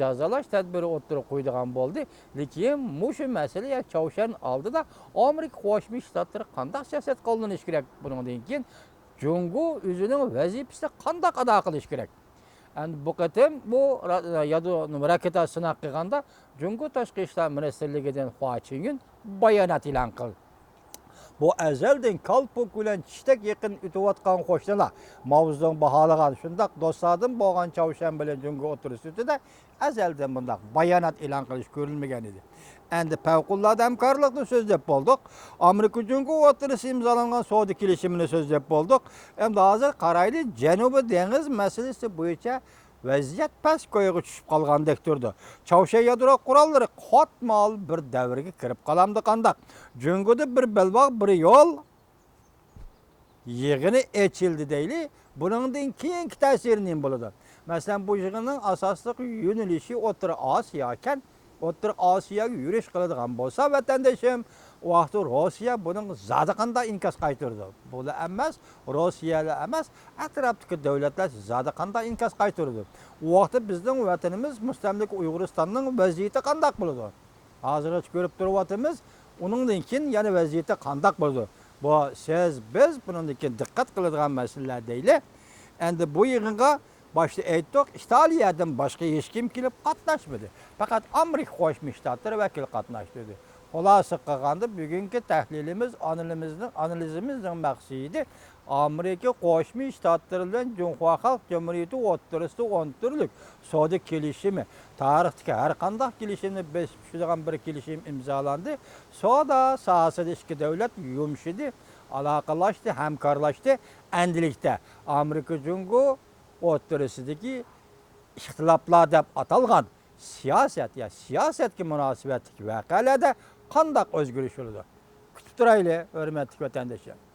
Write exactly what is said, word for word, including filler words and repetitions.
جازالاش تەدبىرى ئوتتۇرىغا قويىدىغان بولدى. لېكىن مۇشۇ مەسىلە، يەنى چاۋشيەن ئالدىدا ئامېرىكا قوشما شتاتلىرى قانداق سىياسەت قوللىنىشى كېرەك؟ بۇنىڭدىن كېيىن جۇڭگو ئۆزىنىڭ ۋەزىپىسىنى قانداق ئادا قىلىشى كېرەك؟ ئەمدى بۇ قېتىم بۇ را-، يادرو راكېتا سىناق قىلغاندا جۇڭگو تاشقى ئىشلار مىنىستىرلىكىدىن خۇا چىڭيۈن بايانات ئېلان قىلدى. بۇ ئەزەلدىن كالپۇك بىلەن چىشتەك يېقىن ئۆتۈۋاتقان قوشنىلار، ماۋزېدۇڭ باھالىغان، شۇنداق دوستلاردىن بولغان چاۋشيەن بىلەن جۇڭگو ئوتتۇرىسىدا ئەزەلدىن بۇنداق بايانات ئېلان قىلىش كۆرۈلمىگەن ئىدى. ئەمدى پەۋقۇلئاددە ھەمكارلىقنى سۆزلەپ بولدۇق. ئامېرىكا جۇڭگو ئوتتۇرىسىدا ئىمزالانغان سودا كېلىشىمىنى سۆزلەپ بولدۇق. ئەمدى ھازىر قارايلى، جەنۇبىي دېڭىز مەسىلىسى بويىچە ۋەزىيەت پەس كويغا چۈشۈپ قالغاندەك تۇرىدۇ. چاۋشيەن يادرو قوراللىرى قاتمال بىر دەۋرگە كىرىپ قالامدۇ قانداق؟ جۇڭگودا بىر بەلباغ، بىر يول يىغىنى ئېچىلدى دەيلى. بۇنىڭدىن كېيىنكى تەسىرى نېمە بولىدۇ؟ مەسىلەن، بۇ يىغىننىڭ ئاساسلىق يۆنىلىشى ئوتتۇرا ئاسىياكەن. ئوتتۇرا ئاسىياغا يۈرۈش قىلىدىغان بولسا، ۋەتەندىشىم، ئۇ ۋاقىتتا روسىيە بۇنىڭ زادى قانداق ئىنكاس قايتۇرىدۇ؟ بۇلا ئەمەس، روسىيەلا ئەمەس، ئەتراپتىكى دۆلەتلەر زادى قانداق ئىنكاس قايتۇرىدۇ؟ ئۇ ۋاقىتتا بىزنىڭ ۋەتىنىمىز، مۇستەملىكە ئۇيغۇرىستاننىڭ ۋەزىيىتى قانداق بولىدۇ؟ ھازىرغىچە كۆرۈپ تۇرۇۋاتىمىز. ئۇنىڭدىن كېيىن يەنە ۋەزىيىتى قانداق بولىدۇ؟ بۇ سىز، بىز بۇنىڭدىن كېيىن دىققەت قىلىدىغان مەسىلىلەر دەيلى. ئەمدى بۇ يىغىنغا باشتا ئېيتتۇق، ئىتالىيەدىن باشقا ھېچكىم كېلىپ قاتناشمىدى. پەقەت ئامېرىكا قوشما شتاتلىرى ۋەكىل قاتناشتۇردى. خۇلاسە قىلغاندا، بۈگۈنكى تەھلىلىمىز، ئانىلىمىزنىڭ، ئانىلىزىمىزنىڭ مەقسىتى ئامېرىكا قوشما شتاتلىرى بىلەن جۇڭخۇا خەلق جۇمھۇرىيىتى ئوتتۇرىسىدا ئون تۈرلۈك سودا كېلىشىمى، تارىختىكى ھەر قانداق كېلىشىمنى بېسىپ چۈشىدىغان بىر كېلىشىم ئىمزالاندى. سودا ساھەسىدە ئىككى دۆلەت يۇمشىدى، ئالاقىلەشتى، ھەمكارلاشتى. ئەندىلىكتە ئامېرىكا جۇڭگو ئوتتۇرىسىدىكى ئىختىلاپلار دەپ ئاتالغان سىياسەت يا سىياسەتكە مۇناسىۋەتلىك ۋەقەلەردە قانداق ئۆزگىرىش بولىدۇ؟ كۈتۈپ تۇرايلى، ھۆرمەتلىك ۋەتەندىشىم.